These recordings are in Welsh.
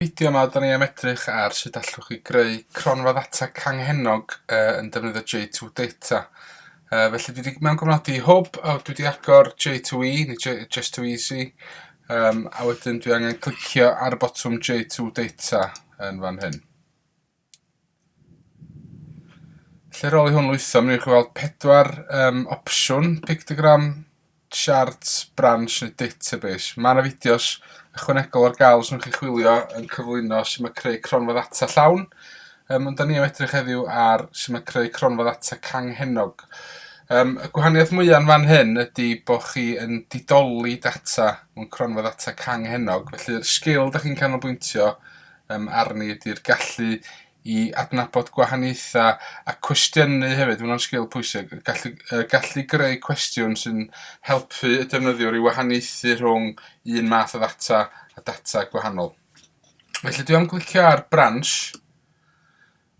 Fideo yma, da ni am edrych ar sut allwch chi greu cronfa ddata canghennog uh, yn defnyddio J2 Data. Uh, felly dwi wedi mewn gofnodi hwb, o, dwi wedi agor J2E, neu J, Just Too Easy, um, a wedyn dwi angen clicio ar y botwm J2 Data yn fan hyn. Felly ar ôl i hwn lwytho, mi wnewch chi weld pedwar um, opsiwn, pictogram, chart, branch neu database. Mae yna fideos ychwanegol ar gael os wnewch chi chwilio yn cyflwyno sut mae creu cronfa ddata llawn. Um, ond da ni am edrych heddiw ar sut mae creu cronfa ddata canghennog. Um, y gwahaniaeth mwyaf yn fan hyn ydy bod chi yn didoli data mewn cronfa ddata canghennog. Felly'r sgil da chi'n canolbwyntio um, arni ydy'r gallu i adnabod gwahaniaethau a cwestiynu hefyd, mae hwnna'n sgil pwysig, gallu, uh, gallu greu cwestiwn sy'n helpu y defnyddiwr i wahaniaethu rhwng un math o ddata a data gwahanol. Felly dwi am glicio ar branch.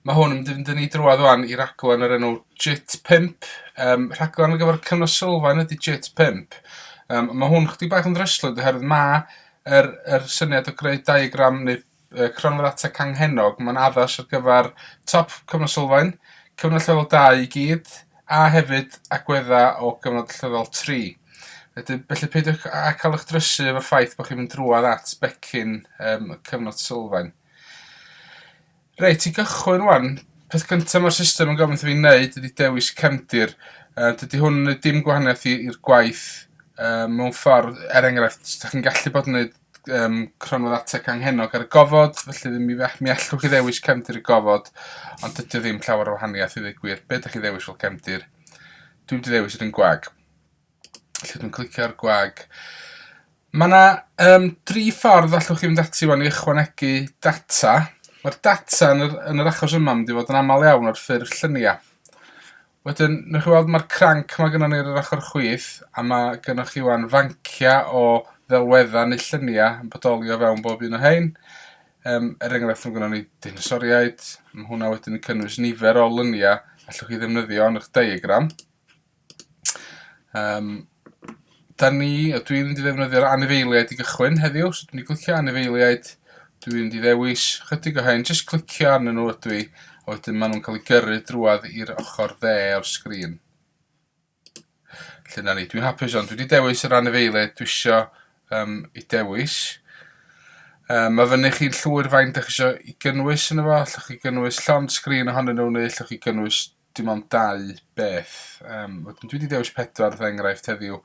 Mae hwn yn mynd i fynd â ni drwodd wan i raglen o'r enw JIT 5. Um, rhaglen ar gyfer cyfnod sylfaen ydy JIT 5. Um, mae hwn chydig bach yn ddryslyd oherwydd mae yr, yr syniad o greu diagram neu uh, cronfa ddata canghennog, mae'n addas ar gyfer top cyfnod sylfaen, cyfnod lefel 2 i gyd, a hefyd agweddau o gyfnod lefel 3. Felly, felly peidiwch â cael eich drysu efo'r ffaith bod chi'n mynd drwodd at becyn um, cyfnod sylfaen. Reit, i gychwyn wan, peth cyntaf mae'r system yn gofyn wrtho fi wneud ydy dewis cefndir. Uh, dydy hwn yn gwneud dim gwahaniaeth i'r gwaith uh, mewn ffordd, er enghraifft, ydych chi'n gallu bod yn gwneud um, cronfa ddata canghennog ar y gofod, felly mi, mi allwch chi ddewis cefndir y gofod, ond dydy o ddim llawer o wahaniaeth i ddweud gwir. Be ydych chi ddewis fel cefndir? Dwi'n wedi ddewis yr un gwag. Felly dwi'n clicio ar gwag. Mae yna um, dri ffordd allwch chi fynd ati wan i ychwanegu data. Mae'r data yn yr, yn yr achos yma mynd i fod yn aml iawn ar ffurf lluniau. Wedyn, newch chi weld mae'r cranc mae gennym ni ar yr ochr chwith, a mae gennych chi wan fanciau o ddelweddau neu lluniau yn bodoli o fewn bob un o hein. Um, er enghraifft, mae gennym ni deinosoriaid, mae hwnna wedyn yn cynnwys nifer o luniau allwch chi ddefnyddio yn eich diagram. Um, da ni, dwi'n mynd i ddefnyddio'r anifeiliaid i gychwyn heddiw, so dwi'n mynd i glicio anifeiliaid, dwi'n mynd i ddewis chydig o hyn, jyst clicio arnyn nhw ydw i, a wedyn maen nhw'n cael eu gyrru drwad i'r ochr dde o'r sgrin. Felly na ni, dwi'n hapus ond dwi wedi dewis yr anifeiliaid dwi isio um, i dewis. Um, mae fyny chi'n llwyr faint ydych chi eisiau i gynnwys yn efo, allwch chi gynnwys llond sgrin ohonyn nhw neu allwch chi gynnwys dim ond dau beth. Um, wedyn dwi wedi dewis pedwar er enghraifft heddiw.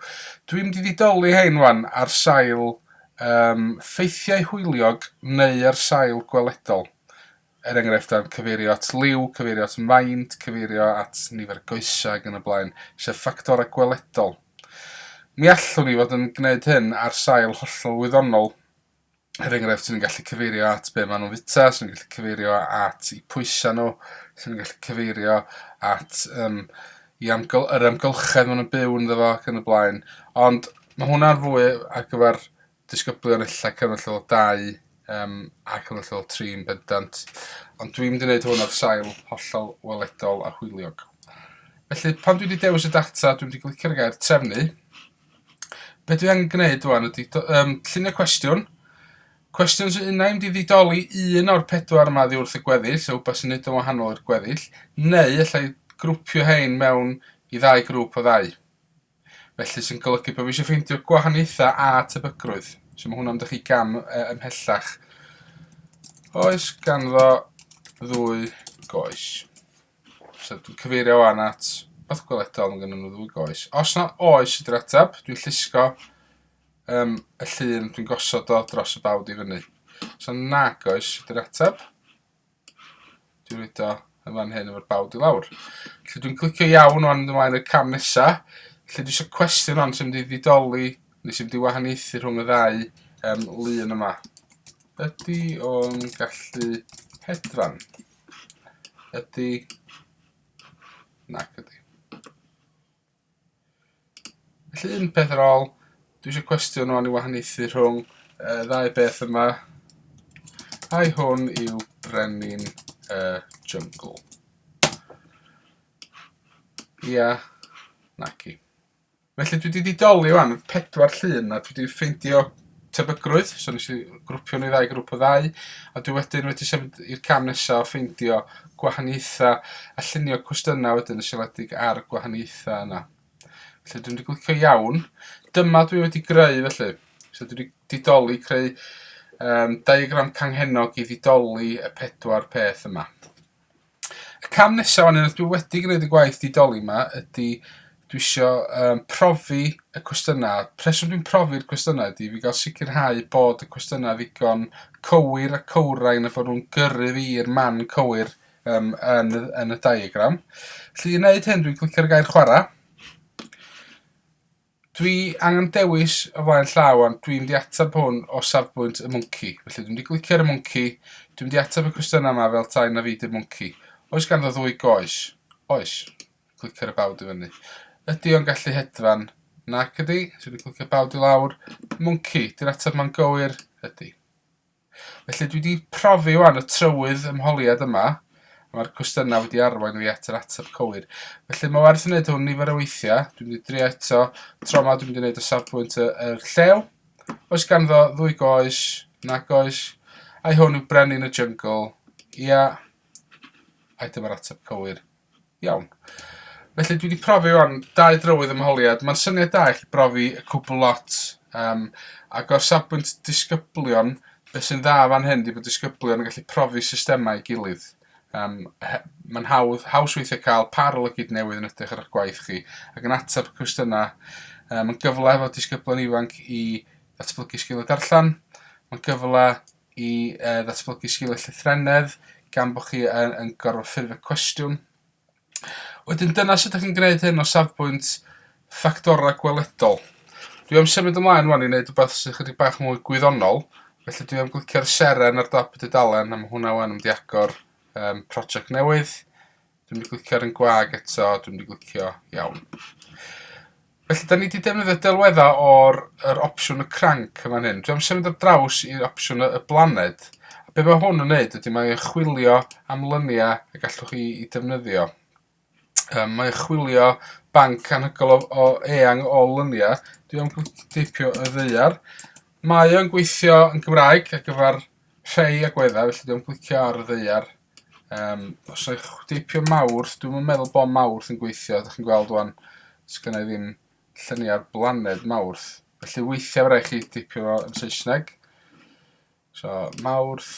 Dwi'n mynd i ddidoli hein wan ar sail um, ffeithiau hwyliog neu ar sail gweledol. Er enghraifft, am cyfeirio at liw, cyfeirio at maint, cyfeirio at nifer goesau ac yn y blaen, sef ffactorau gweledol. Mi allwn ni fod yn gwneud hyn ar sail hollol wyddonol. Er enghraifft, 'swn i'n gallu cyfeirio at be maen nhw'n fwyta, 'swn i'n gallu cyfeirio at eu pwysau nhw, 'swn i'n gallu cyfeirio at um, i amgyl yr amgylchedd maen nhw'n byw ynddo fo ac yn y blaen. Ond mae hwnna'n fwy ar gyfer disgyblion ella cyfnod lefel 2 um, a cyfnod lefel 3 yn bendant. Ond dwi'n mynd i wneud hwn ar sail hollol weledol a hwyliog. Felly, pan dwi wedi dewis y data, dwi'n mynd i glicio ar y gair trefnu. Be dwi angen gwneud wan ydy um, llunio cwestiwn. Cwestiwn sy'n unai mynd i ddidoli un o'r pedwar yma ddi wrth y gweddill, so wbeth sy'n neud yn wahanol i'r gweddill, neu allai grwpio hein mewn i ddau grŵp o ddau. Felly sy'n golygu bod fi eisiau ffeindio gwahaniaethau a tebygrwydd. So mae hwnna'n dych chi gam e, ymhellach. Oes ganddo ddwy goes? So dwi'n cyfeirio wan at beth gweledol, mae gen nhw ddwy goes. Os na oes ydy'r ateb, dwi'n llusgo um, y llun, dwi'n gosod o dros y bawd i fyny. So nag oes ydy'r ateb. Dwi'n rhaid o yn fan hyn efo'r bawd i lawr. Felly dwi'n clicio iawn o'n ymlaen i'r cam nesaf. Felly dwi eisiau cwestiwn o'n sy'n mynd i ddidoli neu sy'n mynd i wahaniaethu rhwng y ddau um, lun yma. Ydy o'n gallu hedfan? Ydy. Nac ydy. Felly un peth ar ôl, dwi eisiau cwestiwn o'n i wahaniaethu rhwng y ddau beth yma. Ai hwn yw brenin y jungle? Ia, naci. Felly dwi 'di didoli 'wan pedwar llun a dwi 'di ffeindio tebygrwydd, so nes i grwpio nhw i ddau grŵp o ddau, a dwi wedyn wedi symud i'r cam nesaf o ffeindio gwahaniaethau a llunio cwestiynau wedyn yn seiliedig ar y gwahaniaethau yna. Felly dwi'n wedi clicio iawn. Dyma dwi wedi greu felly. So dwi wedi didoli creu um, diagram canghennog i ddidoli y pedwar peth yma. Y cam nesaf fan hyn, dwi wedi gwneud y gwaith didoli yma, ydy dwi isio um, profi y cwestiynau. Rheswm dwi'n profi'r cwestiynau ydy fi gael sicrhau bod y cwestiynau ddigon cywir a cywrain a bod nhw'n gyrru fi i'r man cywir um, yn, yn y diagram. Felly i wneud hyn dwi'n clicio ar y gair chwarae. Dwi angen dewis o flaen llaw ond dwi'n mynd i ateb hwn o safbwynt y mwnci. Felly dwi'n mynd i glicio ar y mwnci, dwi'n mynd i ateb y cwestiynau yma fel tai na fi di'r mwnci. Oes ganddo ddwy goes? Oes. Clicio ar y bawd i fyny. Ydy o'n gallu hedfan? Nac ydy. So dwi'n clicio bawd i lawr. Mwnci, di'r ateb ma'n gywir? Ydy. Felly dwi 'di profi 'wan y trywydd ymholiad yma, a mae'r cwestiynau wedi arwain fi at yr ateb cywir. Felly mae werth wneud hwn nifer o weithiau. Dwi'n mynd i drio eto. Tro yma dwi'n mynd i wneud o safbwynt y, yr llew. Oes ganddo ddwy goes? Nag oes. Ai hwn yw brenin y jyngl? Ia. Ai dyma'r ateb cywir? Iawn. Felly dwi wedi profi wan dau drywydd ymholiad. Mae'n syniad da i chi brofi y cwbl lot. Um, ac o'r safbwynt disgyblion, beth sy'n dda fan hyn di bod disgyblion yn gallu profi systemau ei gilydd. Um, Mae'n hawdd, haws weithiau cael par o lygid newydd yn edrych ar eich gwaith chi ac yn ateb y cwestiynau. Um, mae'n gyfle efo disgyblion ifanc i ddatblygu sgiliau darllen. Mae'n gyfle i uh, ddatblygu sgiliau llythrennedd gan bod chi yn, yn gorfod ffurfio cwestiwn. Wedyn dyna sut ydych chi'n gwneud hyn o safbwynt ffactorau gweledol. Dwi am symud ymlaen rwan i wneud rhywbeth sy'n chydig bach mwy gwyddonol, felly dwi am glicio'r seren ar dop y dudalen a mae hwnna wan yn mynd i agor um, prosiect newydd. Dwi'n mynd i glicio ar yn gwag eto, dwi'n mynd i glicio iawn. Felly, da ni wedi defnyddio delweddau o'r yr opsiwn y cranc yn fan hyn. Dwi am symud ar draws i'r opsiwn y, y blaned. A be mae hwn yn neud ydy mae'n chwilio am lyniau y gallwch chi i defnyddio. Um, mae'n chwilio banc anhygoel o, o eang o lyniau. Dwi am deipio y ddaear. Mae o'n gweithio yn Gymraeg ar gyfer rhai agweddau, felly dwi am glicio ar y ddaear. Um, os o'i deipio Mawrth, dwi'n meddwl bod Mawrth yn gweithio, ydych chi'n gweld wan, sgynna i ddim lluniau'r blaned Mawrth. Felly weithiau fe rai chi deipio fo yn Saesneg. So, Mawrth.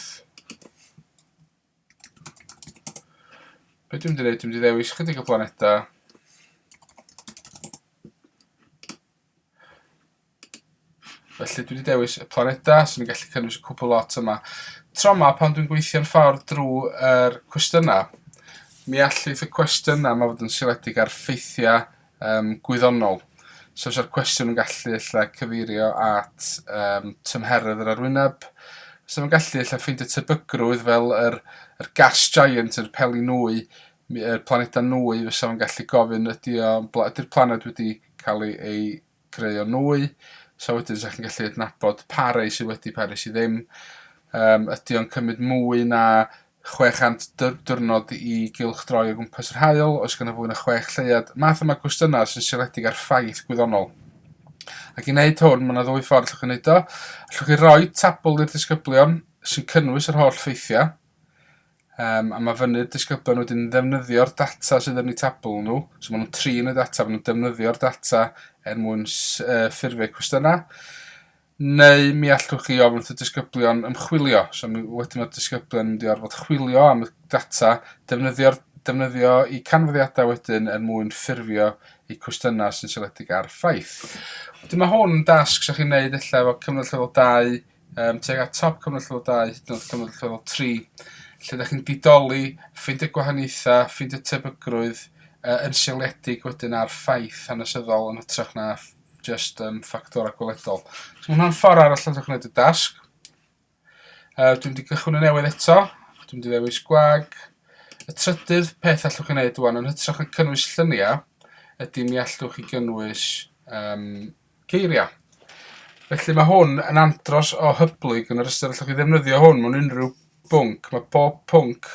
Be dwi'n mynd i wneud? Dwi'n mynd i ddewis chydig o blanedau. Felly dwi wedi dewis y planedau, so ni'n gallu cynnwys y cwpl lot yma. Tro yma, pan dwi'n gweithio'n ffordd drwy yr cwestiynau, mi allith y cwestiynau yma fod yn seiliedig ar ffeithiau um, gwyddonol. So os yw'r cwestiwn yn gallu ella cyfeirio at um, tymheredd yr arwyneb, os yw'n gallu ella ffeindio tebygrwydd fel yr, yr gas giant, yr peli nwy, y planedau nwy, fysa fo'n gallu gofyn ydy o, ydy'r planed wedi cael ei, ei greu o nwy. So wedyn 'sa chi'n gallu adnabod pa rei sydd wedi, pa rei sydd ddim. Um, ydy o'n cymryd mwy na 600 diwrnod i gylchdroi o gwmpas yr haul? Oes gynno fwy na chwech lleuad? Math yma gwestiynau sy'n seiliedig ar ffaith gwyddonol. Ac i wneud hwn, mae yna ddwy ffordd allwch chi wneud o. Allwch chi roi tabl i'r disgyblion sy'n cynnwys yr holl ffeithiau. Um, a mae fyny'r disgyblion wedyn yn ddefnyddio'r data sydd yn eu tabl nhw. So maen nhw'n trin y data, maen nhw'n defnyddio'r data er mwyn uh, ffurfio cwestiynau. Neu mi allwch chi ofyn wrth y disgyblion ymchwilio. So mi wedyn mae'r disgyblion yn mynd i orfod chwilio am y data, defnyddio'r defnyddio eu canfyddiadau wedyn er mwyn ffurfio eu cwestiynau sy'n seiliedig ar ffaith. Wedyn mae hwn yn dasg sy'ch chi'n neud ella efo cyfnod lefel 2, um, tuag at top cyfnod lefel 2, hyd yn oed cyfnod lefel 3, lle ydych chi'n didoli, ffeindio gwahaniaethau, ffeindio tebygrwydd, uh, yn seiliedig wedyn ar ffaith hanesyddol yn hytrach na just um, ffactorau gweledol. So mae hwnna'n ffordd arall allwch chi wneud y dasg. Uh, dwi'n mynd i gychwyn y newydd eto. Dwi'n mynd i ddewis gwag. Y trydydd peth allwch chi wneud rwan, yn hytrach na cynnwys lluniau, ydy mi allwch chi gynnwys um, geiriau. Felly mae hwn yn andros o hyblyg yn yr ystyr allwch chi ddefnyddio hwn mewn unrhyw bwnc. Mae pob pwnc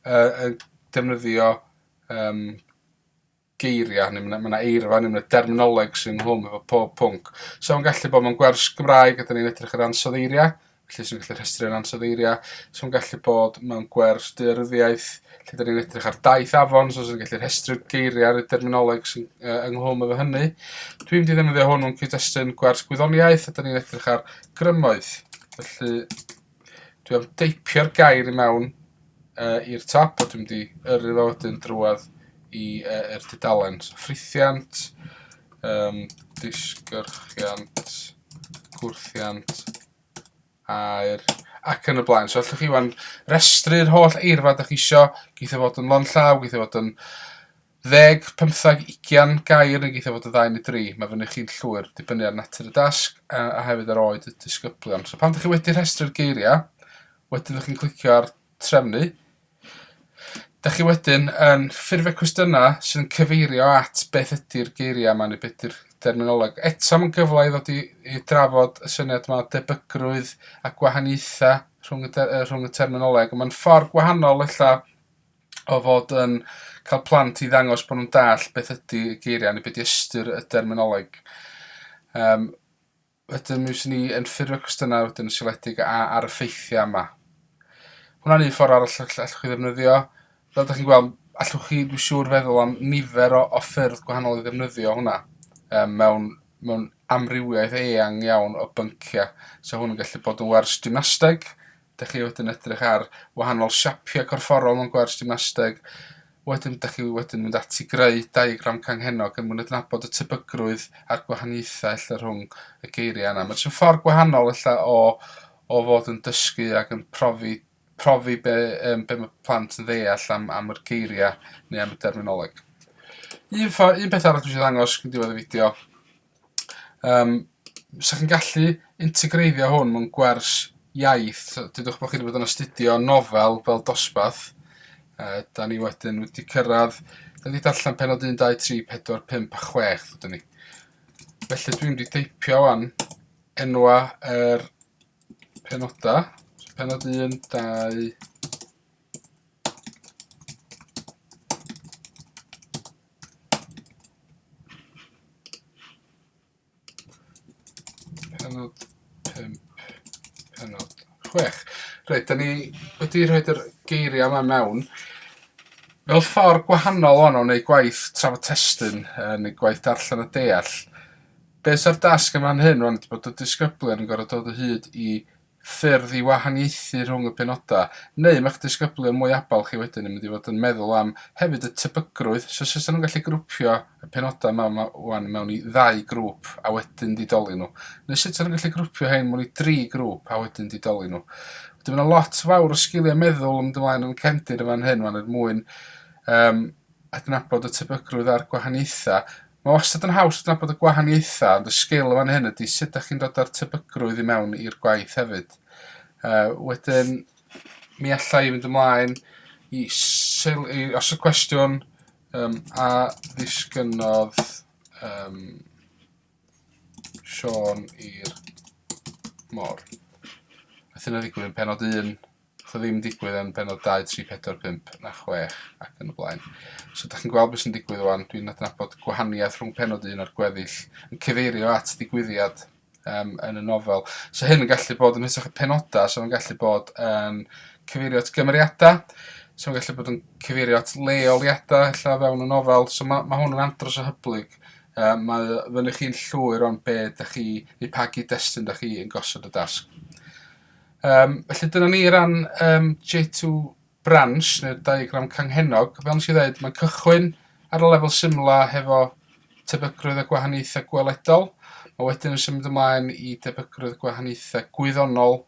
uh, yn defnyddio um, geiriau, neu mae 'na eirfa, neu mae 'na derminoleg sy'n ynghlwm efo pob pwnc. So mae'n gallu bod mewn gwers Gymraeg a 'dan ni'n edrych ar ansoddeiriau, felly 'swn i'n gallu rhestru'r ansoddeiriau. So mae'n gallu bod mewn gwers daearyddiaeth, lle 'dan ni'n edrych ar daith afon, so 'swn i'n gallu rhestru'r geiriau a'r derminoleg sy'n ynghlwm efo hynny. Dwi'n mynd i ddefnyddio hwn mewn cyd-destun gwers gwyddoniaeth, a 'dan ni'n edrych ar grymoedd. Felly dwi am deipio'r gair i mewn i'r top a dwi'n mynd i yrru fo wedyn drwodd i yr dudalen. So ffrithiant, disgyrchiant, gwrthiant, aer, ac yn y blaen. So allwch chi wan restru'r holl eirfa da chi isio, geith o fod yn lond llaw, geith o fod yn ddeg, pymthag, ugian gair neu geith o fod yn ddau neu dri. Mae fyny chi'n llwyr, dibynnu ar natur y dasg a, a hefyd ar oed y disgyblion. So pan ydych chi wedi rhestru'r geiriau, wedyn ydych chi'n clicio ar trefnu. Dych chi wedyn yn ffurfio cwestiynau sydd yn cyfeirio at beth ydy'r geiriau yma neu beth ydy'r derminoleg. Eto mae'n gyfle i ddod i, i drafod y syniad yma o debygrwydd a gwahaniaethau rhwng y, rhwng y terminoleg. Mae'n ffordd gwahanol ella o fod yn cael plant i ddangos bod nhw'n dallt beth ydy y geiriau neu beth ydy ystyr y derminoleg. Um, wedyn mi fyswn i yn ffurfio cwestiynau wedyn yn seiliedig ar y ffeithiau yma. Hwna'n un ffordd arall allwch chi ddefnyddio. Fel ydych chi'n gweld, allwch chi, dwi'n siŵr, feddwl am nifer o, o ffyrdd gwahanol i ddefnyddio hwnna um, mewn, mewn amrywiaeth eang iawn o bynciau. So hwn yn gallu bod yn wers gymnasteg, Dach chi wedyn edrych ar wahanol siapiau corfforol mewn gwers gymnasteg. Wedyn dach chi wedyn mynd ati greu diagram canghennog er mwyn adnabod y tebygrwydd a'r gwahaniaethau ella rhwng y geiriau yna. Mae'n jyst yn ffordd gwahanol ella o o fod yn dysgu ac yn profi profi be yym be mae plant yn ddeall am am yr geiriau neu am y derminoleg. Un ffordd un peth arall dwi eisiau ddangos cyn diwedd y fideo Yym, 'sa chi'n gallu integreiddio hwn mewn gwers iaith? So, dudwch bod chi wedi bod yn astudio nofel fel dosbarth. Da ni wedyn wedi cyrraedd... Da ni wedi darllen pennod 1, 2, 3, 4, 5 a 6, ddudwn ni. Felly dwi'n mynd i deipio wan enwa yr penodau. So, pennod 1, 2, Pennod 5, pennod 6. Reit, da ni wedi rhoi'r geiriau yma mewn. Fel ffordd gwahanol o'n o wneud gwaith trafod testun neu gwaith darllen a deall, be sy'r dasg yn fan hyn rwan ydy bod y disgyblion yn gorfod dod o hyd i ffyrdd i wahaniaethu rhwng y penodau, neu mae'ch disgyblion mwy abal chi wedyn yn mynd i fod yn meddwl am hefyd y tebygrwydd, so sut 'sa nhw'n gallu grwpio y penodau 'ma 'ma 'wan mewn i ddau grŵp a wedyn didoli nhw, neu sut 'sa nhw'n gallu grwpio rhein mewn i dri grŵp a wedyn didoli nhw. Wedyn ma' 'na lot fawr o sgiliau meddwl yn mynd ymlaen yn y cefndir yn fan hyn 'wan er mwyn yym adnabod y tebygrwydd a'r gwahaniaethau. Mae wastad yn haws adnabod y gwahaniaethau, ond y sgil yn fan hyn ydy sut dach chi'n dod â'r tebygrwydd i mewn i'r gwaith hefyd. Wedyn, mi alla i fynd ymlaen i, sil, i osod cwestiwn a ddisgynnodd Siôn i'r môr. Nath hynna ddigwydd yn pennod 1, Nath o ddim digwydd yn pennod 2, 3, 4, 5 na 6 ac yn y blaen. So dach chi'n gweld beth sy'n digwydd wan, dwi'n adnabod gwahaniaeth rhwng pennod 1 a'r gweddill yn cyfeirio at ddigwyddiad um, yn y nofel. So hyn yn gallu bod yn hytrach y penodau, so mae'n gallu bod yn cyfeirio at gymeriadau, so mae'n gallu bod yn cyfeirio at leoliadau ella fewn y nofel. So mae, mae hwn yn andros o hyblyg. Mae fyny chi'n llwyr o'n be da chi, neu pa gyd-destun da chi yn gosod y dasg. Yym, felly dyna ni ran yym J2 branch neu'r diagram canghennog. Fel nes i ddeud, mae'n cychwyn ar y lefel symla hefo tebygrwydd a gwahaniaethau gweledol. Mae wedyn yn symud ymlaen i debygrwydd gwahaniaethau gwyddonol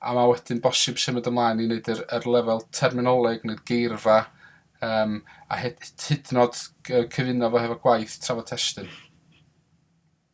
a mae wedyn bosib symud ymlaen i wneud yr, yr lefel terminoleg neu'r geirfa um, a hyd, hyd yn oed cyfuno fo hefo gwaith trafod testun.